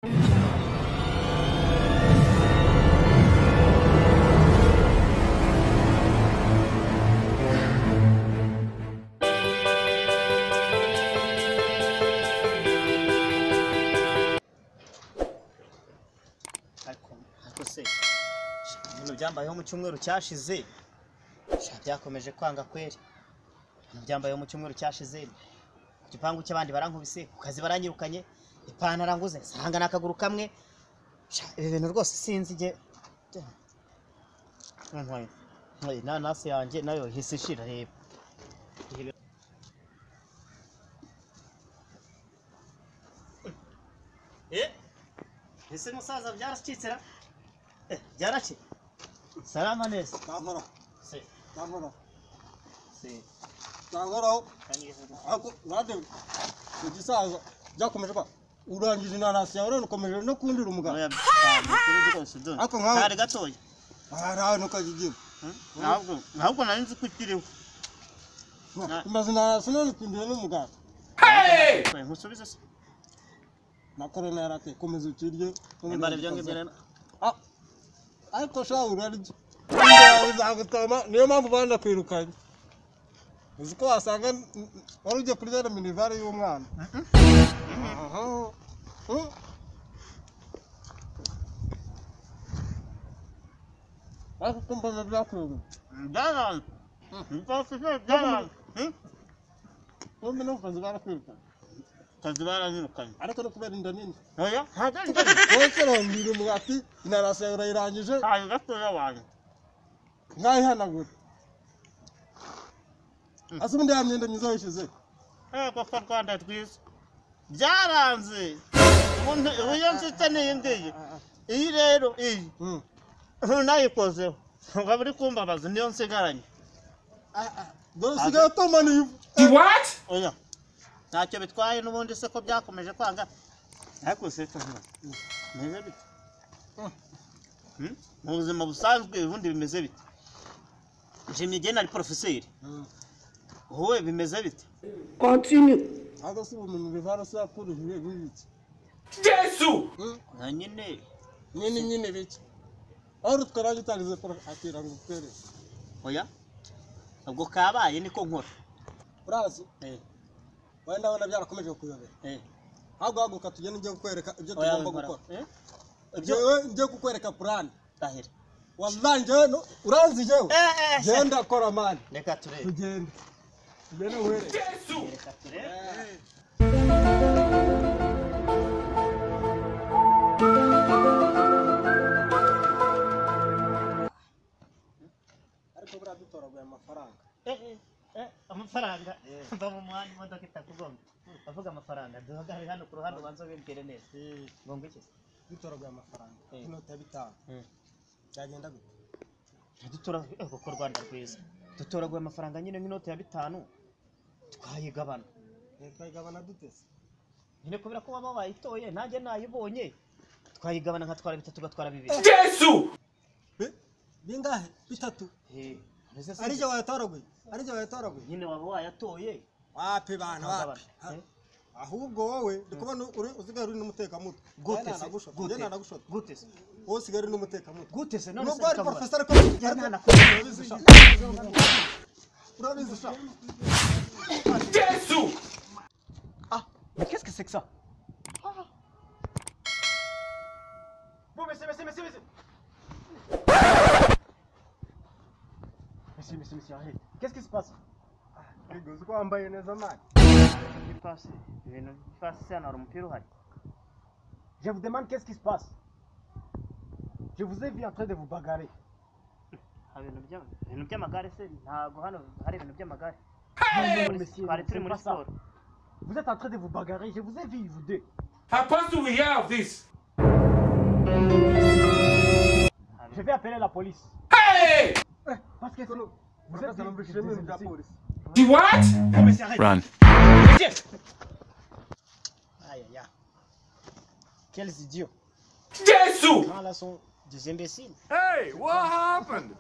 Ariko se ibintu byambayeho mu cyumweru cyashize byakomeje kwanga kweri. Ibintu byambayeho mu cyumweru cyashize, ku gipangu cy'abandi barankubise, ku kazi baranyirukanye, ipantaro nguze nsanga n'akaguru kamwe. Ibi bintu rwose sinzi nge. Inanasi yanjye nayo ihise ishira. Reba ese musaza byaracitse ra? Byaracitse. Salama neza. Kankora. Se. Kankora. Se. Kankora. Ako nade igisaza byakomeje kwa urangije inanasi yawe none ukomeje no kundira umugabo. Ako nkawe. Kare gatoya. Ara no kajigiye. Ntabwo nari nzi ko ikiriho. Imaze inanasi none kundira n'umugabo. Hey! Nkusubize se. Na corona yarate komeza ukirye. Imbare byo ngibyo. Ah. Ariko sha urarya. Uzagutama niyo mpamvu banda kwirukanye. Uzi ko wasanga wari ugiye kurya na minivare y'umwana. Aha. Ariko ko mbona byakuruye. Byaranze. Byaranze. Bombi no kazi barakwirukanye. Kazi baranyirukanye. Ariko no kubera inda nini. Oya, ntabwo ari inda. Wowe urambwira umugati inanasi yawe urayirangije. Ntayo gatoya wanjye. Nkayihanagura. Ase ubundi ya myenda myiza wayishyize. Koko Rwanda rwiza. Byaranze. Ubu iyo mfite n'iyi ngiyi. Iyi rero iyi. Nayikozeho. Ngo buri kumbabaza niyo nsigaranye. Dore usigaye utoma n'ivu. What? Oya. Ntacyo bitwaye n'ubundi se ko byakomeje kwanga. Ariko se bimeze bite? Mu buzima busanzwe ubundi bimeze bite? Nshimye igihe nari porofeseri. Wowe bimeze bite? Continue. Ntabwo si ubumenyi bivara se yakuruhiye bibiki. Jesu! Na nyine Nyine nyine biki. Aho rutwara gitarize atira ngo utere. Oya. Ubwo kabaye niko nkora. Urazi? Wenda ndabona byarakomeje kuyobera. Ahubwo haguruka tugende ngiye kukwereka ibyo tugomba gukora. Ibyo ngiye kukwereka plan. Tahira. Wallahi njyewe uranzi njyewe. Genda kora man. Reka turebe. Tugende. Tugende uhere. Jesu! Reka turebe. Ariko buriya dutoraguye amafaranga. Amafaranga mva mu muhanda imodoka itakugonga. Bavuga amafaranga duhagarare hano ku ruhande ubanza wibwire neza. Ngo iki? Dutoraguye amafaranga inoti ya 5. Byagenda gute? Dutoraguye kuko Rwanda rwiza. Dutoraguye amafaranga nyine nk'inoti ya 5 twayigabana. Twayigabana dute se? Nyine kubera ko baba bayitoye nanjye nayibonye. Twayigabana nkatwara 3 ugatwara 2. Jesu! Bingahe? 3. Arije wayatoraguye. Arije wayatoraguye. Nyine waba wayatoye. Wapi bana wapi. Ahubwo wowe ndikubona usigaye uri n'umutekamutwe. Gute se? Gute se? Wowe usigaye uri n'umutekamutwe. Gute se? None se nubwo ari professor ko urabizi sha. Jesu! Ah, mais qu'est-ce que c'est que ça? Bon, monsieur, monsieur, monsieur, monsieur. Monsieur, monsieur, monsieur, arrête. Qu'est-ce qui se passe? Uzi ko wambaye neza mani. Je vous demande qu'est-ce qui se passe. Je vous ai vu en train de vous bagarrer. Ibintu by'amagare se ntabwo hano hari ibintu by'amagare. Monsieur, Twari turi muri siporo. Vous êtes en train de vous bagarrer, je vous ai vu, vous deux. How do we hear of this? Je vais appeler la police. Hey! Parce que vous êtes des la police. The what? Oh, monsieur, arrête. Run. Monsieur. Aïe, aïe, aïe. Quels idiots. Jésus! Les gens là sont des imbéciles. Hey, what happened?